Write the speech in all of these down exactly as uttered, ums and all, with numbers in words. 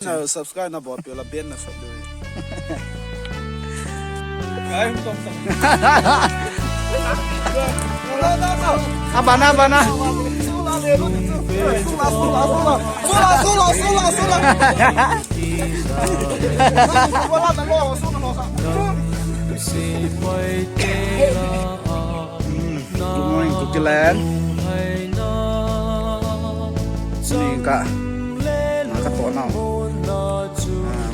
Na subscribe na bol peh la ben na sot deu. Kai hum tom tom. Abana, abana. Sula, sula, sula, sula. Sula, sula, sula, sula. Good morning, Kuki Land. Ni ka, na katoh nau. Ah,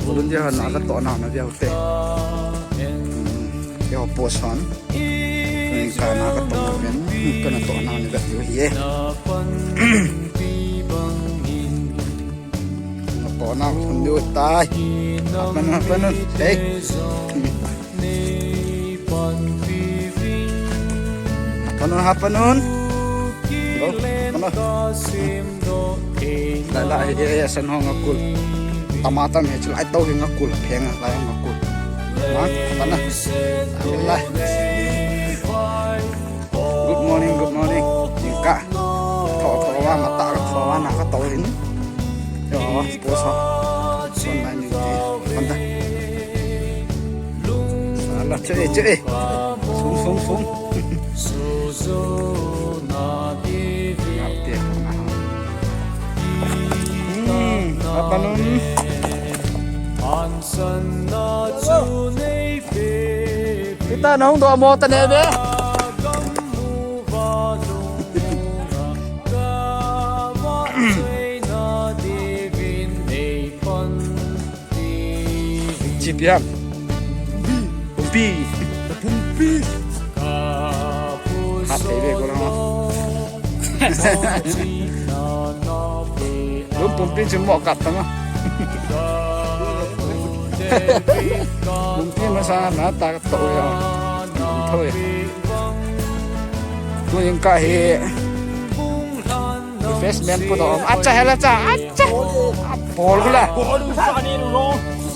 volunteer hon na katoh nau na veu te. Hmm, keiho post hon. Ni ka na katoh nau ven. Ka natoh nau ni vet diu ahi e. Natoh nau hung diu tai. Hapan un, hapan un. Hey. Hapan un, hapan un. Go, hapan un. Lai, lai, eh, eh, san hong akul. Tama tam he, chulai to hing akul, pheng lai hong akul. Ma, hapan un. Amin lai. Good morning, good morning. Jingkah. Tho, tho, va, mata, tho, va, na katoh in. Yo, post ho. Son lai ni ti. Panta. Sala, che, che. Sung, sung, sung. Ngap te. Hmm, hapan un. Kita nong do mo ta ne be. Chi pian. Pumpi. Pumpi. Hat thei ve ko la. Lum pumpi chu mo kap ta ma. Pumpi masa na ta to ya. Thoi. Tu jingkah hi refreshment pu to. Acha hela cha. Acha. Bol gula.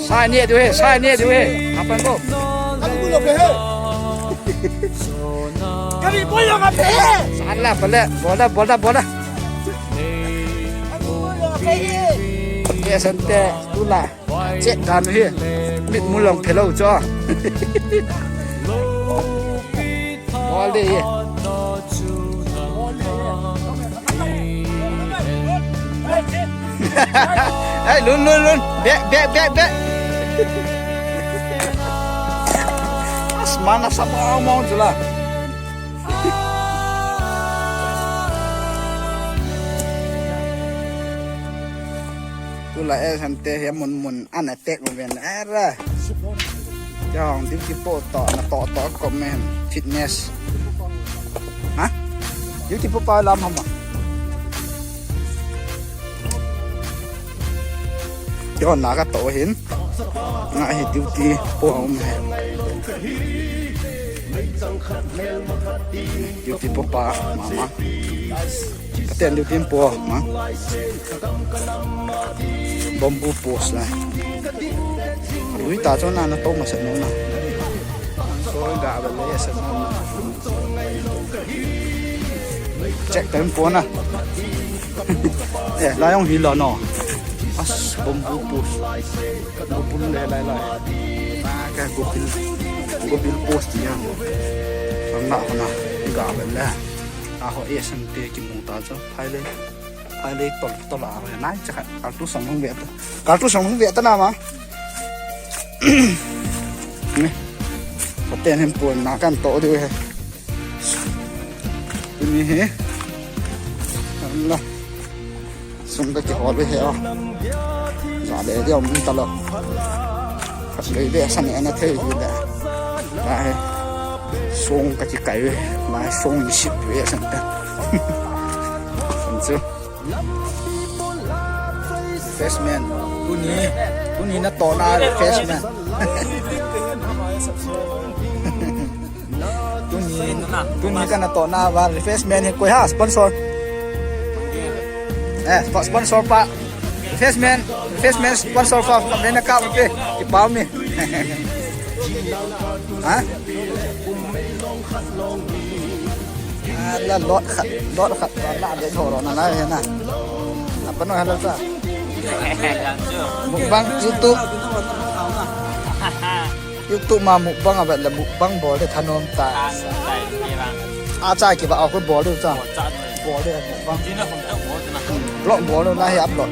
Sa ni du he, sa ni du he. Hapan ko. Sa la bol le, bol la, bol la, bol la. Ye sante, tu la. Che dan hi. Mit mu long phelo cho. Bol de ye. Hey, lun, lun, lun. Back, back, back, back. Asmana sama mau jula. Tu la eh sante he mun mun ana tek mo ven era. Jong duty po to na to to ko men fitness. Ha? Duty po pa lam hama. Jong na katoh hin. Nga hi duty po um he. Duty po pa mama. Katen diu tin po, ma. Bamboo post la. Lui ta cho na na to ma sa no na. So ga ba le sa no na. Check tan po na. Eh, la yong hi la no. As bamboo post. Go pun le lai lai. Ta ka go pil. Go pil post ya. Ang na na. Ga ba le. Aho, eh, sante kimu ta cho. Phailei. Phailei tol, tol a, nai, cha kha. Kaltu sang hung ve ta. Kaltu sang hung ve ta na ma. Ni. Paten hem pon na kan to diu he. Ni he. Allah. Sung ka kihol ve he a. Za le dia um ta lo. Khat le dia sa ne na thei hi da. Lai. Sung ka kikai ve. Lai sung ni sip ve san ta. San chu. Refreshment. Tuni, tuni na to na refreshment. Tuni, tuni ka na to na ba refreshment hi koi ha sponsor. Eh, spo-, sponsor pa. Refreshment, refreshment sponsor pa. Kami na ka pe. Kipa mi. Ha? Ala lot khat, lot khat. Na de thoro na na na. Apa no hala sa? Mukbang, YouTube. YouTube ma mukbang a vet le mukbang bol de thanom ta. Achai kiba a khu bol de cha. Bol de mukbang. Vlog bol de na hi upload.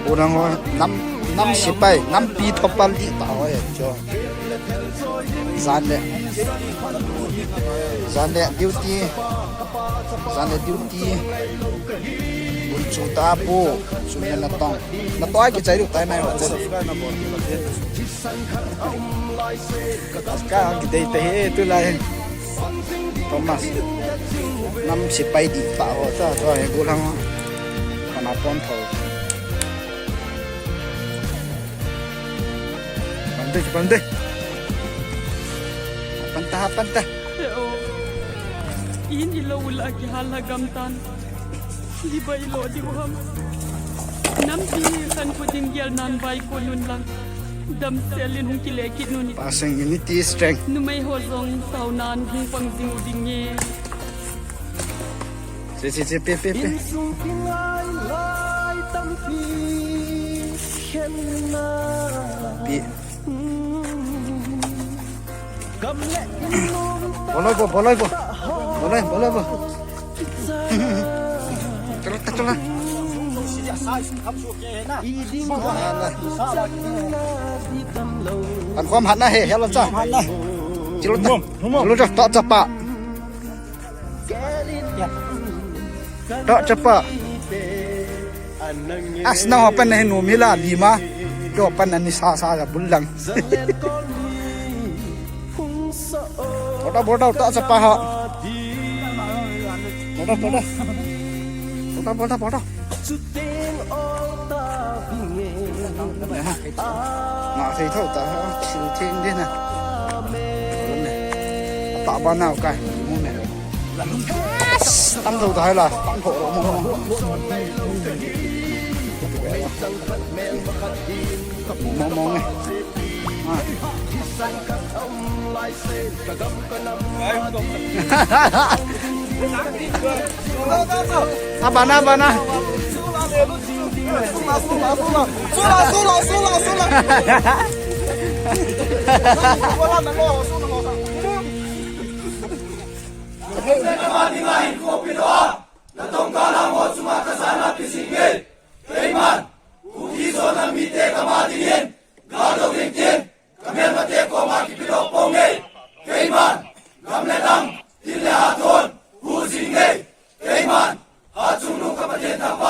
Unang ho, nam, nam sipai, nampi thopal di ta ho e cho. Jan le. Jan le duty. Jan le duty. Bun chu ta pu. Chu ne na tong. Na toi ki chai du tai mai ho chen. Ka ki dei te he tu lai. Thomas. Nam sipai di ta ho cha, to he gulang. Kana pon tho. Pante, pante. Panta, panta. Te o. In ilo ula ki hala gam tan. Iba ilo di u ham. Nampi khan khu ding gel nan vai ko nun lang. Damsel in hung kile kit nun. Passing unity strength. Numei ho jong sau nan hung pang jing u ding e. Che, che, che, pe, pe, pe. Insung kingai lai tampi khen na. Pi. Boloi bo, boloi bo. Boloi, boloi bo. Tula, tula. An khom hat na he, he lo cha. Chilu ta. Chilu ta, to chapa. To chapa. As na ho pen na hi nu mi la li ma. To pen na ni sa sa ja bul lang. Bol ta, bol ta, to chapa ho. Bol ta, bol ta. Bol ta, bol ta, bol ta. Nga thei tho ta, thil theng din na. Ta ba nau kai, mu me. Tam tho ta hai la, tam tho mo mo. Mo mo nge. Ah. Abana, abana. Keiman, Kuki Zo nam mite kama dingin, gado dingin, kamelmate koma kipedoh ponge. Keiman, gam le dang, tin le hat hon, hu jinge. Keiman, Hatchungnung ka Pathen thangvah.